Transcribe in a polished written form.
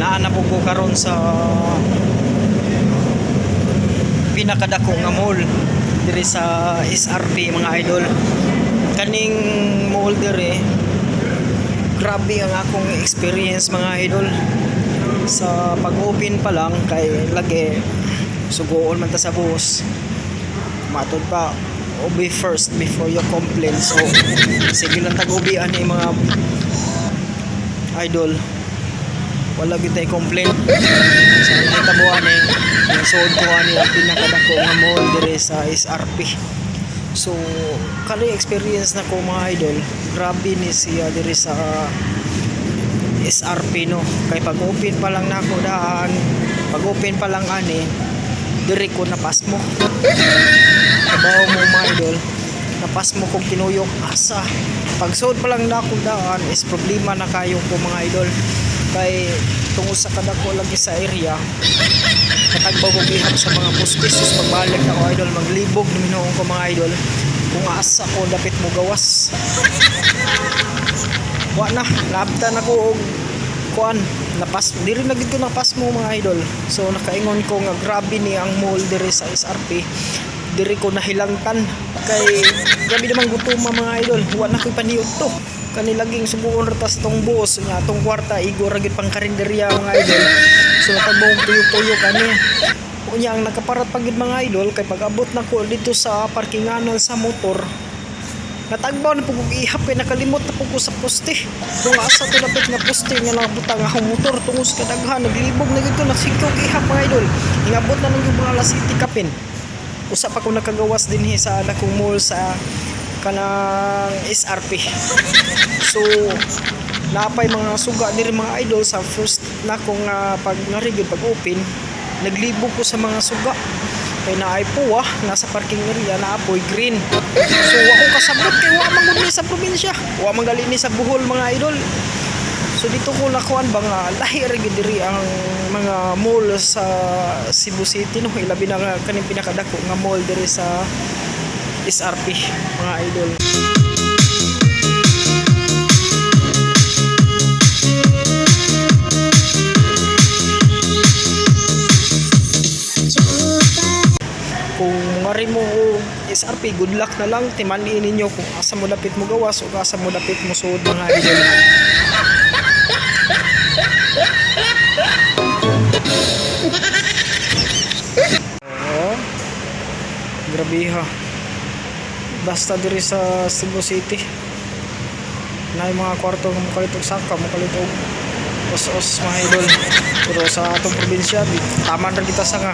Naa na po ko karon sa pinakadako nga mall diri sa SRP, mga idol. Kaning mall diri, grabe ang akong experience, mga idol, sa pag-open pa lang, kay lagi sugoon man ta sa bus. Matod pa, ubi first before you complain. So sige lang tag ubi ani, mga idol, wala gyud tay complain. Sa so, nahitabo ani, suod ko ani ang pinakadako nga mall dire sa SRP. So kani experience na ko, mga idol, grabe ni siya dire sa SRP, no, kay pag open pa lang nako daan, pag open pa lang ani diri ko napasmo. Kabaw mo, mga idol, napasmo kog tinuyok asa pagsuod pa lang nako daan is problema na kayo ko, mga idol, kay tungod sa kadako lagi sa area, katagbaw ko gihap sa mga poste. Sus, pagbalik na ko, idol, maglibog minuong ko, mga idol, kung asa ko dapit mo gawas. Wa na, naabtan ako og kuan, napas diri na gid ko napas mo, mga idol. So nakaingon ko nga grabe ni ang mall diri sa SRP. Diri ko nahilangtan kay grabe namang gutuma, mga idol. Wa na koy paniud to kani, laging subuon ra tas tong buos nga atong kwarta igo ra gyud pang karinderya, mga idol. So nakagbuong tuyo-tuyo kani. Unya ang nakaparat pa gyud, mga idol, kay pag abot na ko dito sa parkinganan sa motor, natagbaw na po kong ihap kay nakalimot na po ko sa poste. Kung asa to lapit nga poste nga nakabutang akong motor tungod sa kadaghan, naglibog na gid ko, nagsigko og ihap, mga idol. Ingabot na nang yung mga alas 7 kapin. Usa pa ko nakagawas dinhi sa dakong mall sa kanang SRP. So napay mga suga diri, mga idol. Sa first na kong pag narigid, pag open, naglibog ko sa mga suga kay naay puwa nasa parking area, naapoy green. So wa ko kasabot kay wa man gud ni sa probinsya, wa man gali ni sa Bohol, mga idol. So dito ko nakuan ba nga lahi ra gyud diri ang mga mall sa Cebu City, no, ilabi na nga kaning pinakadako nga mall diri sa SRP, mga idol. Kung ngari mo og SRP, good luck na lang. Timaniin ninyo kung asa mo dapit mo gawas o asa mo dapit mo suod, mga idol. Oo. Grabe ha. Basta diri sa Cebu City. Na mga kwarto nga mokalit og saka, mokalit og os-os, mga idol. Pero sa atong probinsya, taman ra kita sa nga.